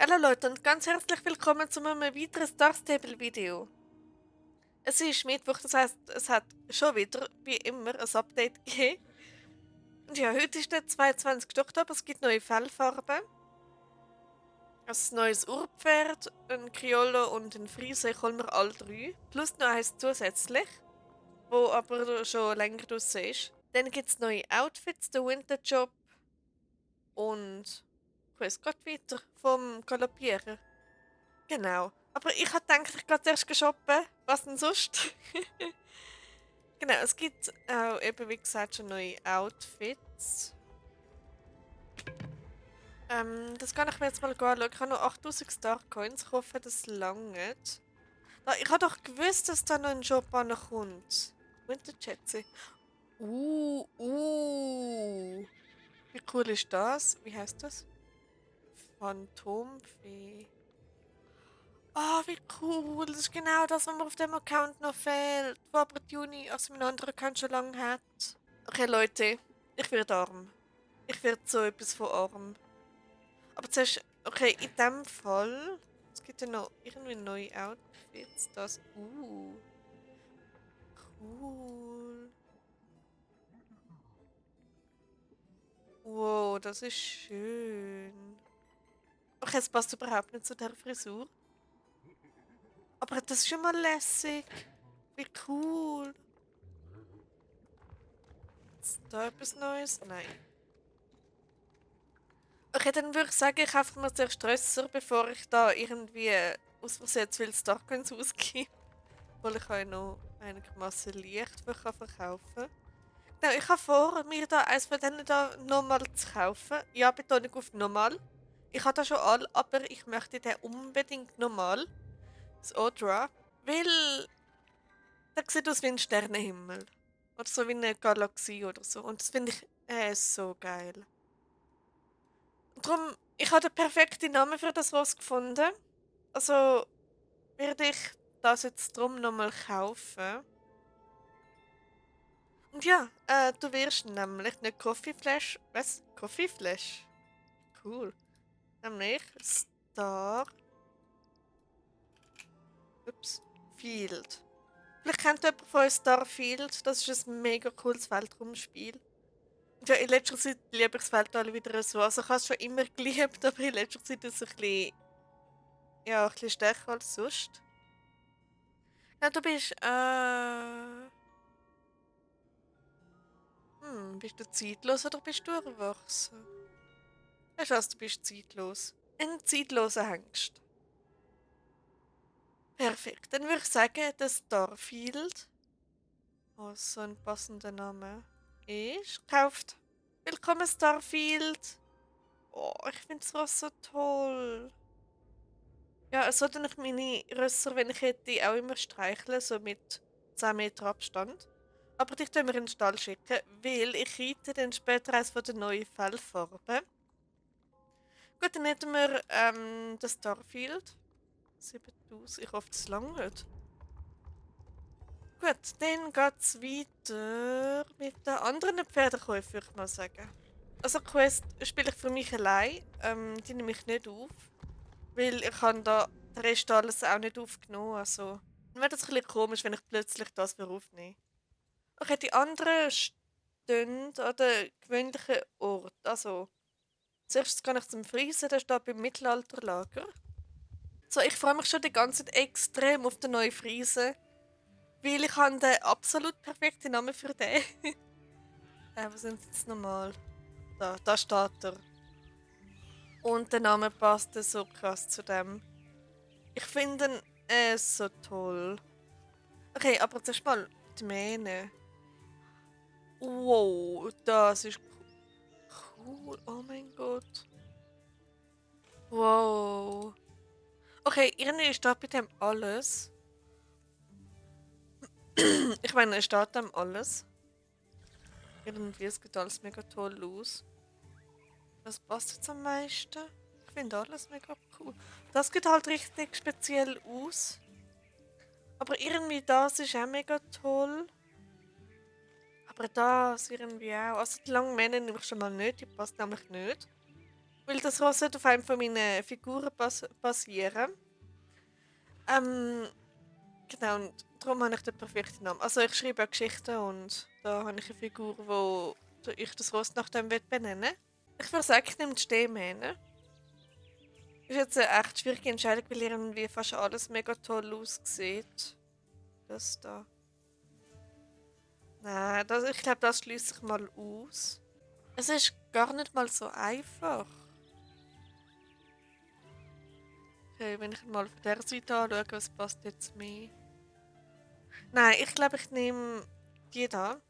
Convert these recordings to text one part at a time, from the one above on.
Hallo Leute und ganz herzlich willkommen zu einem weiteren Star Stable Video. Es ist Mittwoch, das heißt, es hat schon wieder, wie immer, ein Update gegeben. Und ja, heute ist der 22. Oktober, es gibt neue Fellfarben. Ein neues Urpferd, ein Criollo und ein Friese, ich hole mir alle drei. Plus noch eins zusätzlich, wo aber schon länger draussen ist. Dann gibt es neue Outfits, den Winterjob und ich weiß gerade weiter vom Galoppieren. Genau. Aber ich habe gedacht, ich gehe zuerst shoppen. Was denn sonst? Genau, es gibt auch eben, wie gesagt, schon neue Outfits. Das kann ich mir jetzt mal anschauen. Ich habe noch 8000 Star Coins. Ich hoffe, das langt. Ich habe doch gewusst, dass da noch ein Job kommt. Winterschätze. Wie cool ist das? Wie heißt das? Phantomfee. Ah, wie cool. Das ist genau das, was mir auf dem Account noch fehlt. Wo aber die Juni aus meinem anderen Account schon lange hat. Okay, Leute. Ich werde arm. Ich werde so etwas von arm. Aber zuerst, okay, in dem Fall. Es gibt ja noch irgendwie neue Outfits. Das. Cool. Wow, das ist schön. Okay, es passt überhaupt nicht zu der Frisur. Aber das ist schon mal lässig. Wie cool. Ist da etwas Neues? Nein. Okay, dann würde ich sagen, ich kaufe mir zuerst Rösser, bevor ich da irgendwie aus Versehen zu viel Starcoins ausgebe. Weil ich auch noch einigermaßen leicht verkaufen kann. Genau, ich habe vor, mir da eins von denen da nochmal zu kaufen. Ja, Betonung auf nochmal. Ich habe da schon alle, aber ich möchte den unbedingt nochmal. Das Odra. Weil der sieht aus wie ein Sternenhimmel. Oder so wie eine Galaxie oder so. Und das finde ich so geil. Darum, ich habe den perfekten Namen für das was gefunden. Also werde ich das jetzt drum nochmal kaufen. Und ja, du wirst nämlich eine Coffee Flash. Was? Coffee Flash? Cool. Nämlich Star. Ups. Field. Vielleicht kennt jemand von euch Starfield. Das ist ein mega cooles Weltraumspiel. Und ja, in letzter Zeit liebe ich das Weltall wieder so. Also ich habe es schon immer geliebt, aber in letzter Zeit ist es ein bisschen, ja, ein bisschen stärker als sonst. Ja, du bist, bist du zeitlos oder bist du erwachsen? Weißt du was, du bist zeitlos. Ein zeitloser Hengst. Perfekt. Dann würde ich sagen, das Starfield, was so ein passender Name ist, kauft. Willkommen Starfield. Oh, ich finde das so toll. Ja, es sollte ich meine Rösser, wenn ich hätte, auch immer streicheln, so mit 10 Meter Abstand. Aber dich tun wir in den Stall schicken, weil ich reite dann später eines von den neuen Fellfarben. Gut, dann hätten wir das Starfield. 7000. Ich hoffe, das langt. Gut, dann geht es weiter mit den anderen Pferdekäufen, würde ich mal sagen. Also Quest spiele ich für mich allein. Die nehme ich nicht auf. Weil ich habe da den Rest alles auch nicht aufgenommen. Also, dann wäre das ein bisschen komisch, wenn ich plötzlich das wieder aufnehme. Okay, die anderen stehen an den gewöhnlichen Ort. Also, zuerst kann ich zum Friesen, der steht beim Mittelalterlager. So, ich freue mich schon die ganze Zeit extrem auf den neuen Friesen. Weil ich habe den absolut perfekten Namen für den. Was sind jetzt nochmal? Da steht er. Und der Name passt so krass zu dem. Ich finde ihn so toll. Okay, aber zuerst mal die Mähne. Wow, das ist cool. Oh mein Gott. Wow. Okay, irgendwie steht bei dem alles. Ich meine, es steht dem alles. Irgendwie, es sieht alles mega toll aus. Was passt jetzt am meisten? Ich finde alles mega cool. Das sieht halt richtig speziell aus. Aber irgendwie das ist auch mega toll. Aber das irgendwie auch. Also die langen Mähne nehme ich schon mal nicht, die passt nämlich nicht. Weil das Ross auf einem von meinen Figuren basieren. Ähm, genau, und darum habe ich den perfekten Namen. Also ich schreibe auch Geschichten und da habe ich eine Figur, wo ich das Ross nach dem benennen will. Ich würde sagen, ich nehme die Stehmähne. Ist jetzt eine echt schwierige Entscheidung, weil irgendwie fast alles mega toll aussieht. Das da. Nein, ich glaube, das schließe ich mal aus. Es ist gar nicht mal so einfach. Okay, wenn ich mal von der Seite anschaue, was passt jetzt mehr? Nein, ich glaube, ich nehme die da.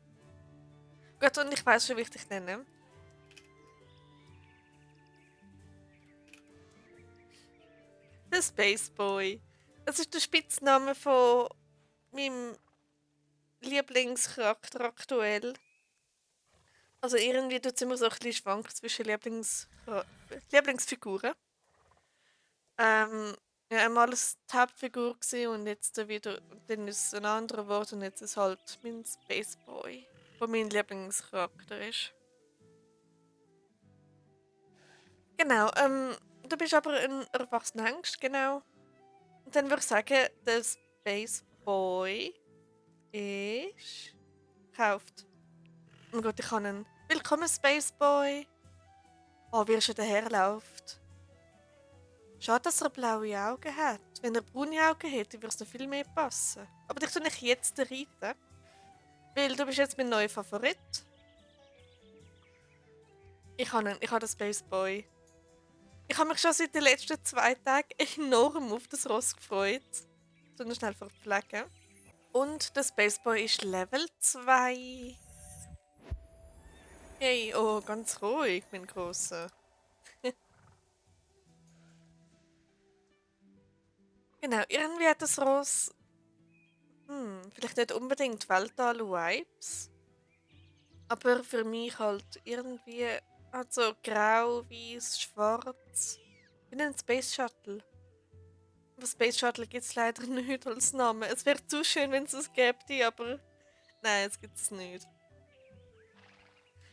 Gut, und ich weiß schon, wie ich dich nenne. Der Space Boy. Das ist der Spitzname von meinem Lieblingscharakter aktuell. Also irgendwie tut es immer so ein bisschen schwanken zwischen Lieblingsfiguren. Ja, einmal als die Hauptfigur gewesen und jetzt wieder, dann ist es ein anderer Wort und jetzt ist halt mein Space Boy, der mein Lieblingscharakter ist. Genau, du bist aber ein erwachsener Hengst, genau. Und dann würde ich sagen, der Space Boy ist gekauft. Oh mein Gott, ich kann einen Willkommen Space Boy. Oh, wie er schon daherläuft. Schade, dass er blaue Augen hat. Wenn er braune Augen hätte, würde es noch viel mehr passen. Aber ich tue nicht jetzt reiten. Weil du bist jetzt mein neuer Favorit. Ich habe den Space Boy. Ich habe mich schon seit den letzten 2 Tagen enorm auf das Ross gefreut. So noch schnell verpflegen. Und der Space Boy ist Level 2. Hey, oh, ganz ruhig, mein Grosser. Genau, irgendwie hat das Ross vielleicht nicht unbedingt Weltall-Vibes, aber für mich halt irgendwie also grau, weiß, schwarz. Wie ein Space Shuttle. Aber Space Shuttle gibt es leider nicht als Name. Es wäre zu schön, wenn es es gäbe, aber nein, es gibt es nicht.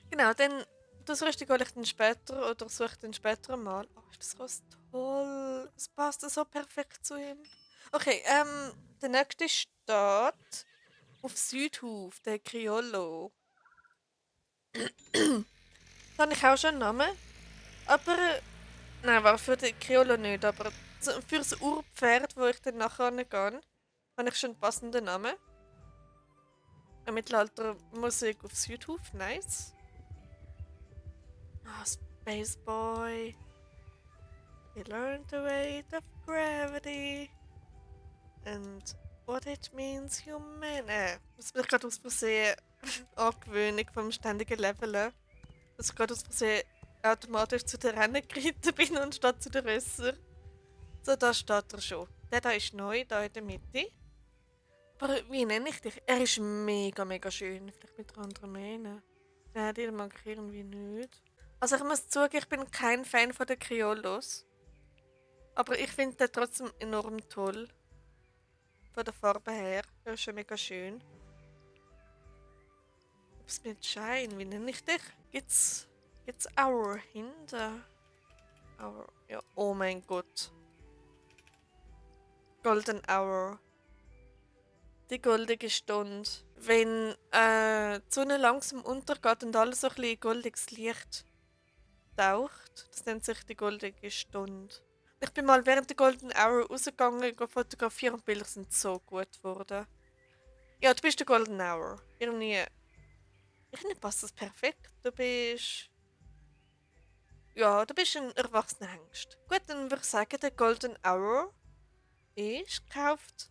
Genau, dann das Rüstung hole ich dann später oder suche ich dann später mal. Oh, ist das Ross toll. Es passt so perfekt zu ihm. Okay, der nächste steht auf Südhof, der Criollo. Da habe ich auch schon einen Namen. Aber, nein, war für den Criollo nicht, aber für das Urpferd, wo ich dann nachher gehe, habe ich schon einen passenden Namen. Eine Mittelaltermusik auf Südhof, nice. Ah, Space Boy. He learned the weight of gravity. And what it means human. Das bin ich gerade aus Versehen Angewöhnung vom ständigen Leveln. Dass ich gerade aus Versehen automatisch zu den Rennen geritten bin und statt zu den Rösser. So, da steht er schon. Der da ist neu, da in der Mitte. Aber wie nenne ich dich? Er ist mega, mega schön. Vielleicht mit anderen Mähnen. Nein, den mag ich irgendwie nicht. Also ich muss zugeben, ich bin kein Fan von den Criollos. Aber ich finde den trotzdem enorm toll. Von der Farbe her. Er ist schon mega schön. Was mit Shine? Wie nenne ich dich? Gibt's Hour hinter? Hour. Ja, oh mein Gott. Golden Hour. Die goldige Stunde. Wenn die Sonne langsam untergeht und alles so ein bisschen goldiges Licht taucht, das nennt sich die goldige Stunde. Ich bin mal während der Golden Hour rausgegangen, fotografieren und die Bilder sind so gut geworden. Ja, du bist der Golden Hour. Irgendwie passt das perfekt. Du bist. Ja, du bist ein erwachsener Hengst. Gut, dann würde ich sagen, der Golden Hour ist gekauft.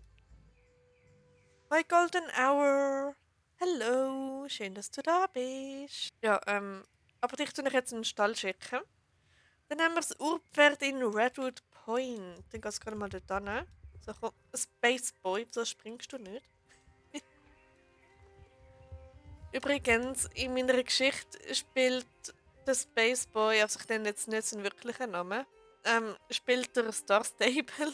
Hi Golden Hour! Hallo, schön, dass du da bist. Ja, aber dich tue ich jetzt in den Stall schicken. Dann haben wir das Urpferd in Redwood Point. Dann gehst du gerade mal dort hin. So, komm, Space Boy, so springst du nicht. Übrigens, in meiner Geschichte spielt der Space Boy, also ich nenne jetzt nicht seinen wirklichen Namen, spielt der Star Stable.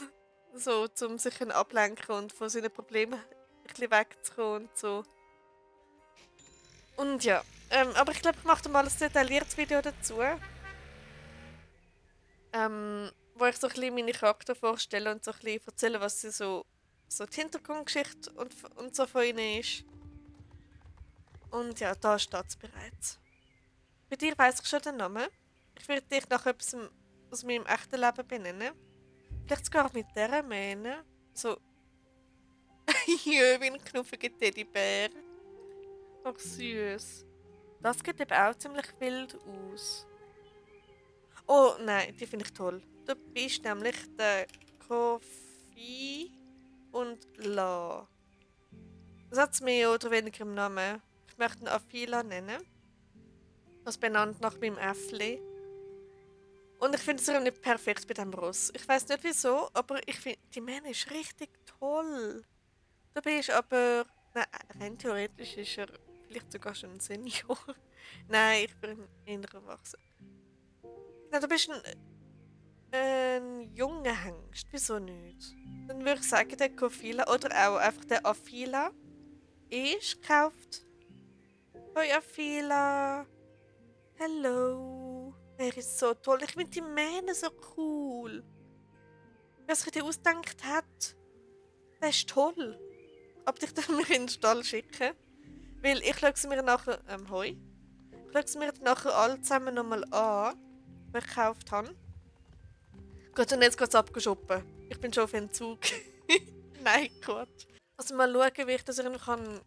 So, um sich ablenken und von seinen Problemen ein bisschen wegzukommen und so. Und ja, aber ich glaube, ich mache mal ein detailliertes Video dazu. wo ich so ein bisschen meine Charakter vorstelle und so ein bisschen erzähle, was sie so die Hintergrundgeschichte und so von ihnen ist. Und ja, da steht es bereits. Bei dir weiss ich schon den Namen. Ich würde dich nach etwas aus meinem echten Leben benennen. Vielleicht sogar mit dieser Mähne. So, jö, wie ein knuffiger Teddybär. Ach, süß. Das sieht eben auch ziemlich wild aus. Oh, nein, die finde ich toll. Du bist nämlich der Kofi und La. Das hat mehr oder weniger im Namen. Ich möchte ihn Afila nennen. Das benannt nach meinem Äffli. Und ich finde es auch nicht perfekt bei diesem Ross. Ich weiß nicht wieso, aber ich finde, die Mähne ist richtig toll. Du bist aber. Nein, rein theoretisch ist er vielleicht sogar schon ein Senior. Nein, ich bin eher erwachsen. Nein, du bist ein junger Hengst. Wieso nicht? Dann würde ich sagen, der Kofila oder auch einfach der Afila ist gekauft. Hoi Afila. Hello. Er ist so toll. Ich finde die Mähne so cool. Wer sich die ausgedacht hat, der ist toll. Ob dich dann mir in den Stall schicken? Weil ich schaue sie mir nachher. Hoi. Ich schaue sie mir nachher alle zusammen nochmal an, die ich gekauft habe. Gut, und jetzt geht es abgeschoppen. Ich bin schon auf Entzug. Nein, Quatsch. Also mal schauen, wie ich das irgendwie machen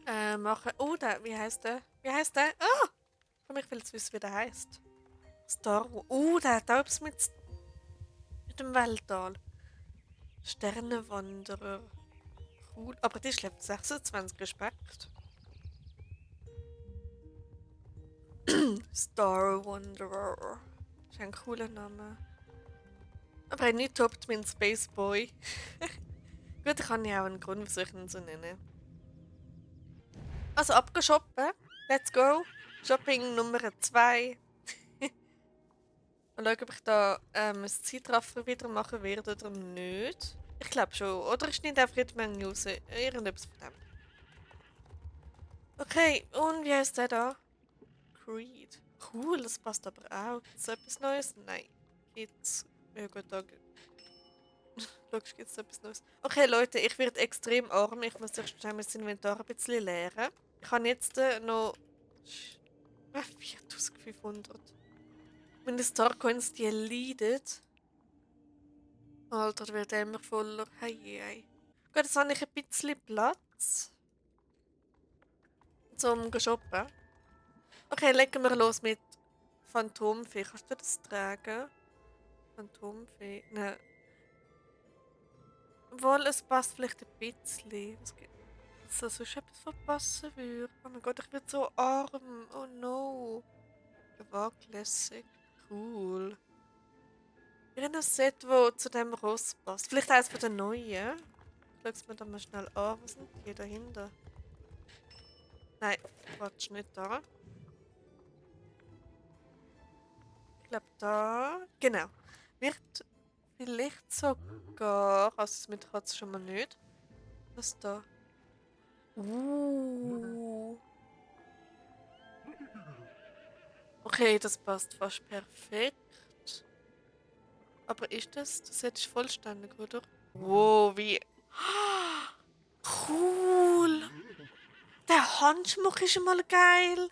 kann. Oh, wie heisst der? Wie heisst der? Ah! Ich will jetzt wissen, wie der heisst. Star Wars. Der hat auch etwas mit dem Weltall. Sternenwanderer. Cool. Aber die schleppt 26 Respekt. Star Wanderer. Das ist ein cooler Name. Aber er nicht toppt mein Space Boy. Gut, ich habe ja auch einen Grund, wieso ich ihn so nenne. Also abgeshoppen. Let's go. Shopping Nummer 2. Mal schauen, ob ich da ein Zeitraffer wieder machen werde oder nicht. Ich glaube schon. Oder ich schneide einfach die Menge raus. Irgendetwas von dem. Okay, und wie heißt der da? Creed. Cool, das passt aber auch. Gibt es etwas Neues? Nein. Gibt's. Ja gut, da. Logisch gibt es etwas Neues. Okay, Leute, ich werde extrem arm. Ich muss erst schnell mein Inventar ein bisschen leeren. Ich habe jetzt noch 4500. Meine Starcoins, die leiden. Alter, wird immer voller. Hey, hey. Gut, jetzt habe ich ein bisschen Platz. Zum shoppen. Okay, legen wir los mit Phantomfee. Kannst du das tragen? Phantomfee. Nein. Wohl, es passt vielleicht ein bisschen. Was gibt es? Da sonst etwas verpassen würde. Oh mein Gott, ich bin so arm. Oh no. Waglässig. Cool. Irgendein Set, das zu dem Ross passt. Vielleicht eines von den neuen. Ich schaue es mir dann mal schnell an. Was sind die dahinter? Nein, Quatsch, nicht da. Ich glaube da. Genau. Wird vielleicht sogar. Also das mit Katze schon mal nicht. Was da? Okay, das passt fast perfekt. Aber ist das? Das ist vollständig, oder? Wow, wie. Cool! Der Handschmuck ist schon mal geil.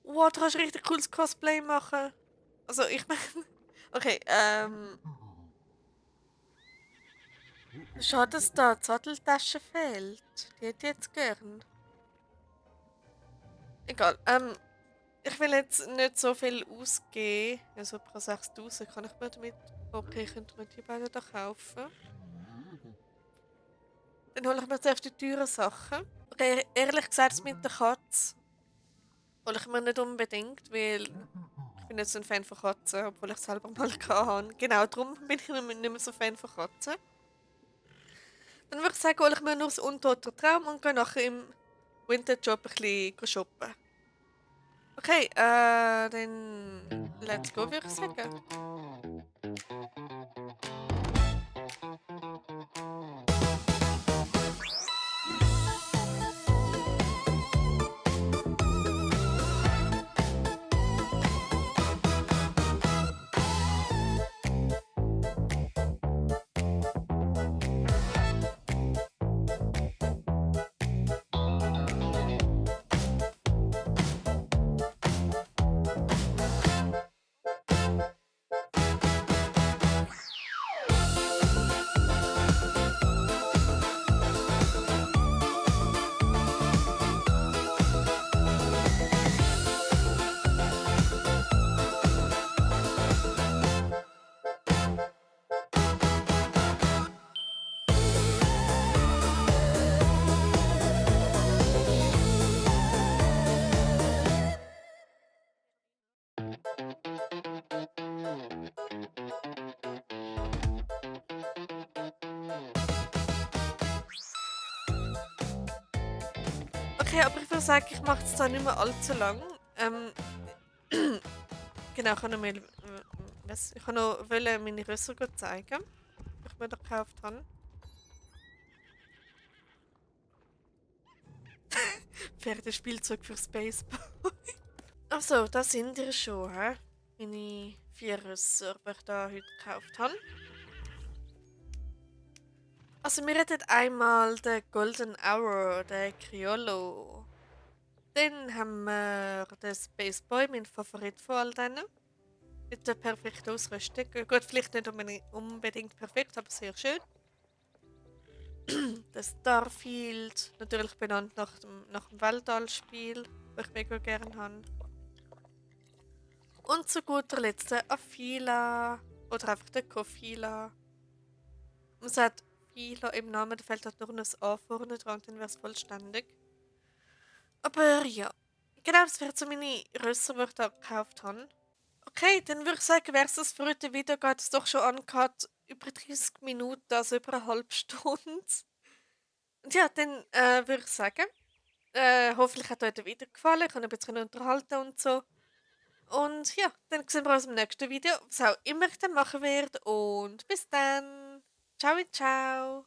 Wow, du kannst richtig cooles Cosplay machen. Also, ich meine. Okay, schade, dass da die Satteltasche fehlt. Die hätte ich jetzt gern. Egal, ich will jetzt nicht so viel ausgeben. Also pro 6000 kann ich mir damit. Okay, ich könnte mir die beiden da kaufen. Dann hole ich mir zuerst die teuren Sachen. Okay, ehrlich gesagt, das mit der Katze hole ich mir nicht unbedingt, weil ich bin nicht so ein Fan von Katzen, obwohl ich es selber mal hatte. Genau, darum bin ich nicht mehr so Fan von Katzen. Dann würde ich sagen, hole ich mir nur das untote Traum und gehe nachher im Winterjob ein bisschen shoppen. Okay, dann let's go, würde ich sagen. Okay, aber ich würde sagen, ich mache es da nicht mehr allzu lang. Genau, ich kann noch, ich kann noch meine Rösser zeigen, die ich mir da gekauft habe. Pferdespielzeug für Spaceball. Also, da sind ihr schon, hä? Meine 4 Rösser, die ich da heute gekauft habe. Also, wir hätten einmal den Golden Hour, den Criollo. Dann haben wir den Space Boy, mein Favorit von all denen. Mit der perfekten Ausrüstung. Gut, vielleicht nicht unbedingt perfekt, aber sehr schön. Das Starfield, natürlich benannt nach dem Weltallspiel, das ich mega gerne habe. Und zu guter Letzt der Afila. Oder einfach der Kofila. Man sagt Fila im Namen, da fällt halt nur ein A vorne dran, dann wäre es vollständig. Aber ja, genau, das wäre so meine Rösser, die ich da gekauft habe. Okay, dann würde ich sagen, wäre es das für heute Video, geht es doch schon angehört über 30 Minuten, also über eine halbe Stunde. Und ja, dann würde ich sagen, hoffentlich hat euch das Video gefallen, ich habe ein bisschen unterhalten und so. Und ja, dann sehen wir uns im nächsten Video, was auch immer ich dann machen werde. Und bis dann. Ciao, ciao.